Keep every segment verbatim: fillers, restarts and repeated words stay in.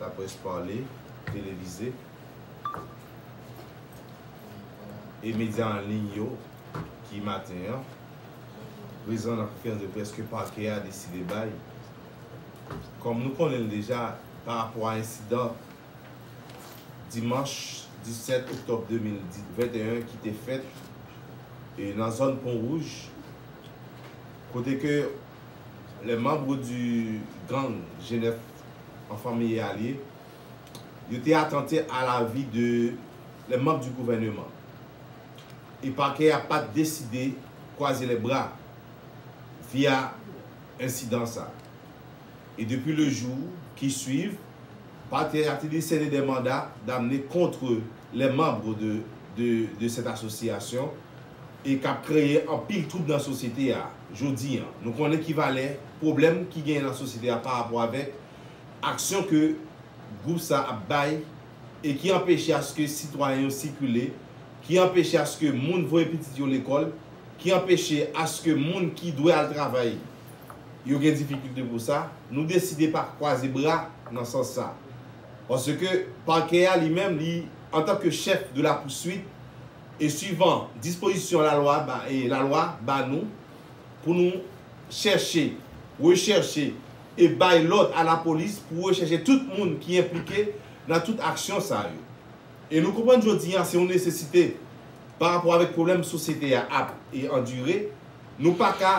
laprès pale, televize, e medya an liy yo ki maten an prezan nan konferans de près ke pakè a deside bay. Kòm nou konnen l deja, pa rapò a ensidan dimanch disèt oktòb de mil venteyen ki te fèt e nan zòn Pon Wouj, kote ke les membres du gang G neuf en famille allié, yo te atante a la vi de les membres du gouvernement. E pakè a pa t deside kwaze les bras via ensidan sa. Et depuis le jour qui suit, parquet a te décerné des mandats d'amener contre les membres de, de, de cette association e k ap kreye anpil twoub nan sosyete a. Jodi a, nou konnen ki valè pwoblèm ki genyen nan sosyete a pa rapò avèk aksyon ke gwoup sa ap bay e ki anpeche aske sitwayen yo sikile, ki anpeche aske moun voye pitit yo lekòl, ki anpeche aske moun ki dwe al travay yo gen difikilte pou sa, nou deside pa kwaze bra nan sans sa. Paske pakè a li menm, li, antanke chèf de la poursuite, e suivan dispozisyon lalwa ba, e lalwa ba nou, pou nou chèche, rechèche e bay lòd a lapolis pou rechèche tout moun ki enplike nan tout aksyon sa yo. E nou konprann jodi a se yon nesesite pa rapò avèk pwoblèm sosyete a ap e andire. Nou pa ka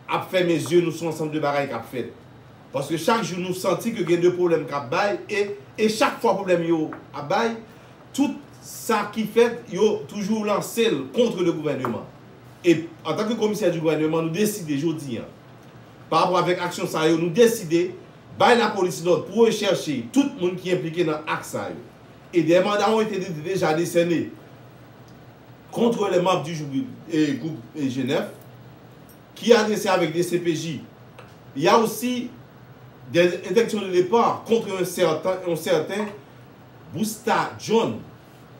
ap fèmen zye nou sou ansanm de bagay k ap fèt. Paske chak jou nou santi ke gen de pwoblèm k ap bay e, e chak fwa pwoblèm yo ap bay, tout sa ki fèt, yo toujou lanse l contre le gouvernement. E antanke komisè du gouvernement, nou deside jodi a, pa rapò avèk aksyon sa yo, nou deside bay lapolis lòd pou rechèche tout moun ki enplike nan ak sa yo. Et des mandats ont été dé- déjà décernés contre les membres du jou- e, groupe e, G neuf qui est adressé avec des C P J. Il y a aussi des interdictions de départ contre un certain, un certain Busta John.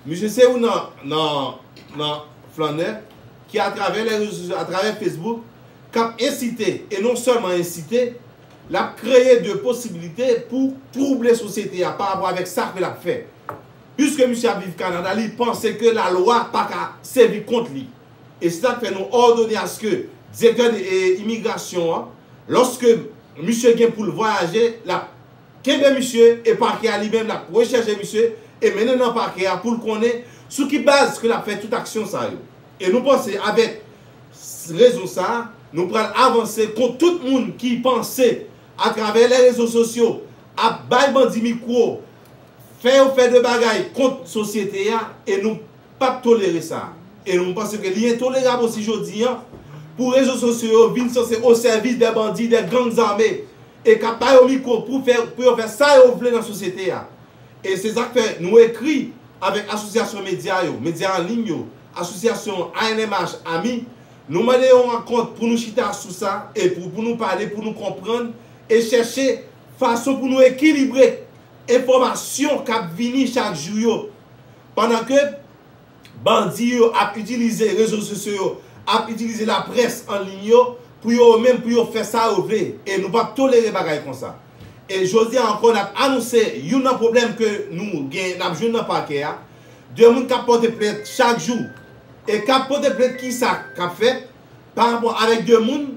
Misye se youn nan, nan, nan flannè ki atravè les réseaux sociaux, atravè Facebook, k ap ensite, e non sèlman ensite, l ap kreye de posibilite pou twouble sosyete a pa rapò avèk sa ke l ap fè. Piske misye ap viv Kanada, li panse ke lalwa pa ka sèvi kont li. E se sa k fè nou òdone aske direktè de e, imigrasyon an, lòske misye gen pou l vwayaje, l ap kenbe misye e pakè a li menm l ap rechèche misye e mennen nan pakè a pou l konnen sou ki baz ke l ap fè tout aksyon sa yo. E nou panse avèk s- rezon sa a, nou pral avanse kont tout moun ki panse atravè les réseaux sociaux ap bay bandi mikwo, fè yo fè de bagay kont sosyete a e nou p ap tolere sa. E nou panse ke li entolerab osi jodi a pou rezo sosyo yo vin sanse o sèvis de bandi, de gang zame e k ap ba yo mikwo pou fè, pou yo fè sa yo vle nan sosyete a. E se sa k fè nou ekri avèk asosyasyon medya yo, medya an liy yo, asosyasyon A N M H, ami, nou mande yon rankont pou nou chita sou sa e pou, pou nou pale, pou nou konprann e chèche fason pou nou ekilibre enfòmasyon k ap vini chak jou yo. Pandan ke bandi yo ap itilize rezo sosyo yo, ap itilize laprès an liy yo pou yo menm, pou yo fè sa yo vle. E nou p ap tolere bagay konsa. E jodi a ankò, n ap anonse youn nan pwoblèm ke nou gen, n ap jwenn nan pakè a, de moun k ap pote plent chak jou. E k ap pote plent, ki sa k ap fèt pa rapò avèk de moun,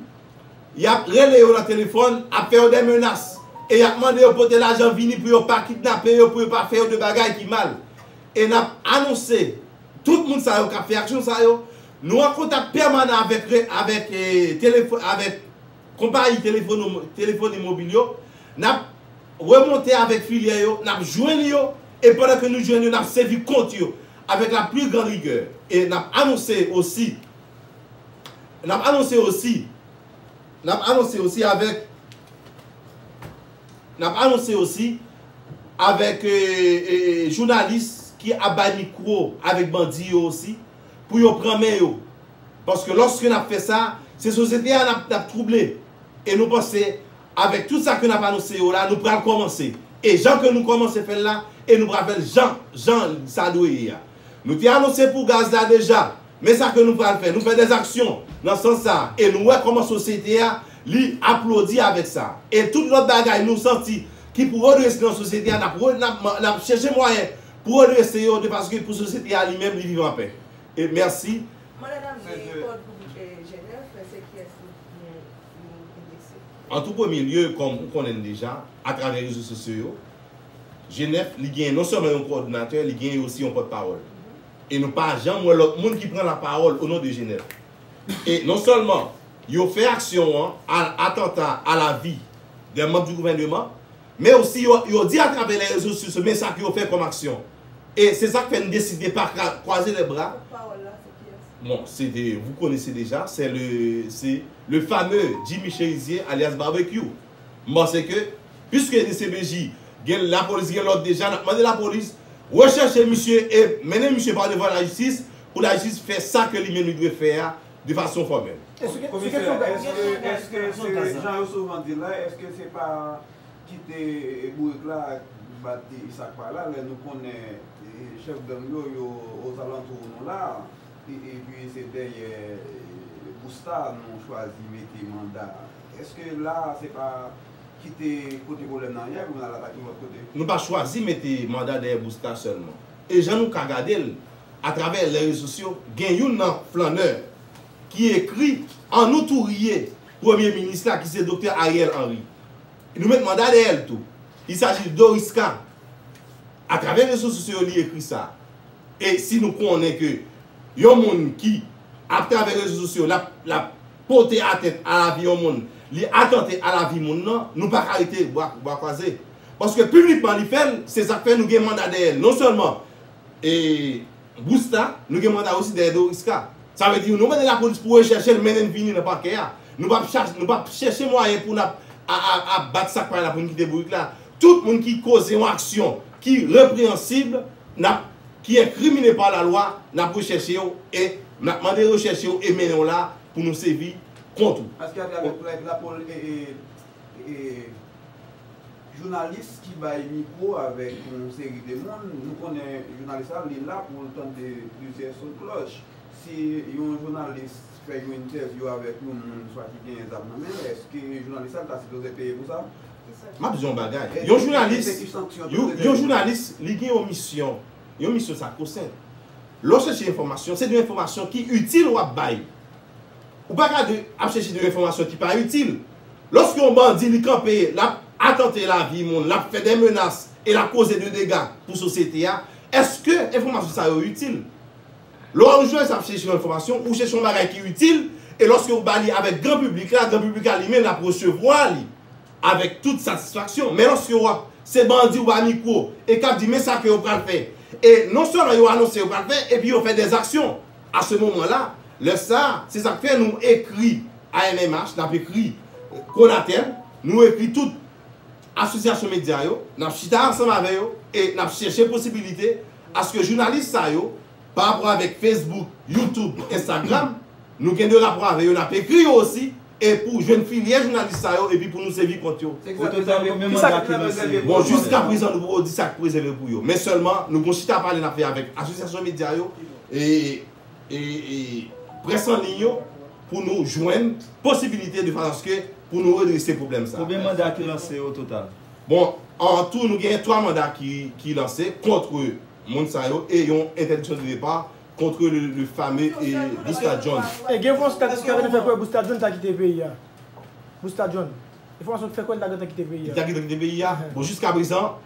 y ap rele yo nan telefòn, ap fè yo de menas, e y ap mande yo pote lajan vini pou yo pa kidnape yo, pou yo pa fè yo de bagay ki mal. E n ap anonse tout moun sa yo k ap fè aksyon sa yo, nou an kontak pèmanan avèk, re- avèk, e, telefò- avèk konpayi telefono- telefoni mobil yo, n ap remonte avèk filyè yo, n ap jwenn yo, e pandan ke nou jwenn yo, n ap sèvi kont yo avèk la pli gran rigè. E n ap anonse osi, n ap anonse osi, n ap anonse osi avèk, n ap anonse osi avèk e, e, e, jounalis ki ap bay mikwo avèk bandi yo osi, pou yo pran men yo. Paske lòske n ap fè sa, se sosyete a n ap, n ap twouble. E nou panse, avèk tout sa ke n ap anonse yo la, nou pral kòmanse. E jan ke nou kòmanse fè l la, e nou pral fè l jan, jan sa dwe ye a. Nou te anonse pou gaz la deja, men sa ke nou pral fè, nou fè dèzaksyon nan sans sa a, e nou wè kòman sosyete a, li aplodi avèk sa. E tout lòt bagay nou santi ki pou redrese nan sosyete a, n ap re- n ap n ap chèche mwayen pou redrese yo de fason ke pou sosyete a li menm li viv anpè. E mèsi. Mwen la dam gen kòd pou Jenèf, se kiyès nou nou endeksé? An tou premye lye, kòm ou konnen l deja, atravè rezo sosyo yo, Jenèf li gen non sèlman yon kowòdinatè, li gen osi yon pòtpawòl. E nou pa janm wè lòt moun ki pran lapawòl o non de Jenèf. E non sèlman yo fè aksyon an, a atanta a la vi de manm di gouvèneman, men osi yo, yo di atravè lè rezo sosyo men sa ke yo fè kòm aksyon. E se sa k fè n deside pa kwa- kwaze lè bra. Bon, se de, vous connaissez déjà, c'est le, c'est le fameux Jimmy Cherizier alias Barbecue. M panse ke, piske D C P J gen lapolis gen lòd deja, n ap mande lapolis rechèche misye e mennen misye pa devan lajistis pou lajistis fè sa ke li menm li dwe fè a de fason fòmèl. Komisè, èske, èske se, jan yo souvan di l la, èske se pa kite bourik la bat Isak pa la, lè nou konnen chèf gang yo, yo ozalantou nou la, epi se dèyè Busta nou chwazi mete manda? Èske la se pa kite kote pwoblèm nan ye pou n al atake yon lòt kote? Nou pa chwazi mete manda dèyè Busta sèlman. E jan nou ka gade l, atravè lè rezo sosyo, gen youn nan flannè ki ekri, annou tou riye premye minis la ki se Doktè Ariel Henry. Nou met manda dèyè l tou. Il s'agit de Dorisca. Atravè rezo sosyo yo li ekri sa. E si nou konnen ke yon moun ki atravè rezo sosyo l ap l ap pote atent a lavi yon moun, li atante a lavi moun nan, nou pa ka rete bwa bwa kwaze. Paske piblikman li fè l, se sa k fè nou gen manda dèyè l. Non sèlman e Busta, nou gen manda osi dèyè Dorisca. Sa vle di nou mande lapolis pou rechèche l, mennen l vini nan pakè a. Nou p ap chache, nou p ap chèche mwayen pou n ap a, a, a bat sa k pa la pou n kite bourik la. Tout moun ki koze yon aksyon ki repreyansib, n ap, ki enkrimine pa lalwa, n ap rechèche yo e n ap mande rechèche yo e mennen yo la pou nou sèvi kont ou. Paske atravè lapol e, e, e, jounalis ki bay mikwo avèk yon seri de moun, nou konnen jounalis la, li la pou l tande plizyè son klòch. Si yon jounalis fè yon entèvyou avèk yon moun, swa ki gen zam nan men l, èske jounalis la ta sipoze peye pou sa? M ap di yon bagay. Yon jounalis, yon, yon jounalis, li gen yon misyon. Yon misyon sakrosen. Lè w chèche enfòmasyon, se de enfòmasyon ki itil w ap bay. Ou pa ka de, ap chèche de enfòmasyon ki pa itil. Lòske yon bandi li kanpe, l ap atante lavi moun, l ap fè de menas e l ap koze de dega pou sosyete a, èske enfòmasyon sa yo itil? Lè yon jounalis ap chèche yon enfòmasyon, ou chèche yon bagay ki itil, e lòske ou ba li avèk gran piblik la, gran piblik la li menm l ap resevwa li avèk tout satisfaksyon. Men lòske w ap, se bandi ou ba mikwo e k ap di men sa ke yo pral fè. E non sèlman yo anonse yo pral fè, epi yo fè dèzaksyon. A se moman la, lè sa, se sa k fè nou ekri A N M H, n ap ekri Konatel, nou ekri tout asosyasyon medya yo, n ap chita ansanm avè yo e n ap chèche posibilite aske jounalis sa yo, pa rapò avèk Facebook, YouTube, Instagram, nou gen de rapò avè yo, n ap ekri yo osi, e pou jwenn filyè jounalis sa yo, epi pou nou sèvi kont yo. Kisa k prezève pou yo? Bon, jiska prezan, nou poko di sa k prezève pou yo. Men sèlman, nou gon chita pale n ap fè avèk asosyasyon medya yo, e, e, e près an liy yo, pou nou jwenn posibilite de fason aske pou nou redrese pwoblèm sa. Konbyen manda ki lanse o total? Bon, an tou, nou gen twa manda ki, ki lanse kont moun sa yo e yon entèdiksyon de depa kont le, le fameux e Busta John. E gen enfòmasyon ki ta gentan fè kwè Busta John ta kite peyi a. Busta John. Enfòmasyon ki fè kwè l ta gentan kite peyi a. Li ta gentan kite peyi a. Bon, jiska prezan,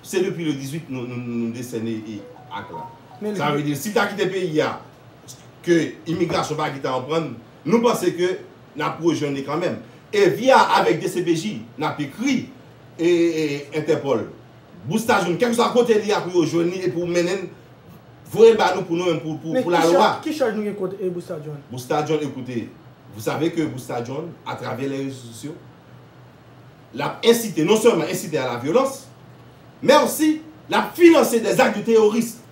se depi le dizuit nou, nou, nou desène e ak la. Sa vle di, si l ta kite peyi a, ke imigrasyon pa gentan reprann, nou panse ke n ap rejwenn li kanmenm. E via avèk D C P J, n ap ekri e, e, Entèpòl. Busta John, kèlkeswa kote li a pou yo jwenn li e pou mennen l, voye l ba nou pou nou menm, pou, pou, pou lalwa. Men ki chaj, ki chaj nou gen kont e Busta John? Busta John, écoutez, vous savez que Busta John, à travers les réseaux sociaux, l ap ensite, non sèlman ensite a la vyolans, men osi l ap finanse des actes de terrorisme.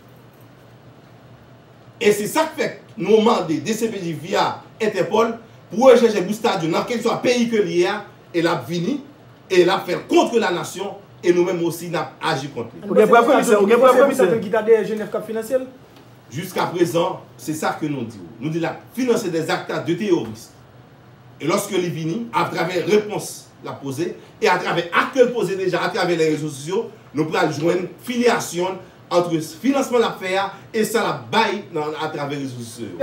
E se sa k fè nou mande D C P J via Entèpòl pou rechèche Busta John nan kèlkeswa peyi ke li ye a, e l ap vini, e l ap fè l kont la nasyon, e nou menm osi n ap aji kont li. Ou gen prèv, komisè? Ou gen prèv, komisè? Ki ta dèyè Jenèf k ap finanse l? Jiska prezan, se sa ke nou di w. Nou di l ap finanse des actes de terrorisme. E lòske li vini, atravè repons l ap poze, e atravè ak ke l poze deja atravè lè rezo sosyo, nou pral jwenn filyasyon ant finansman l ap fè a e sa l ap bay nan atravè rezo sosyo yo.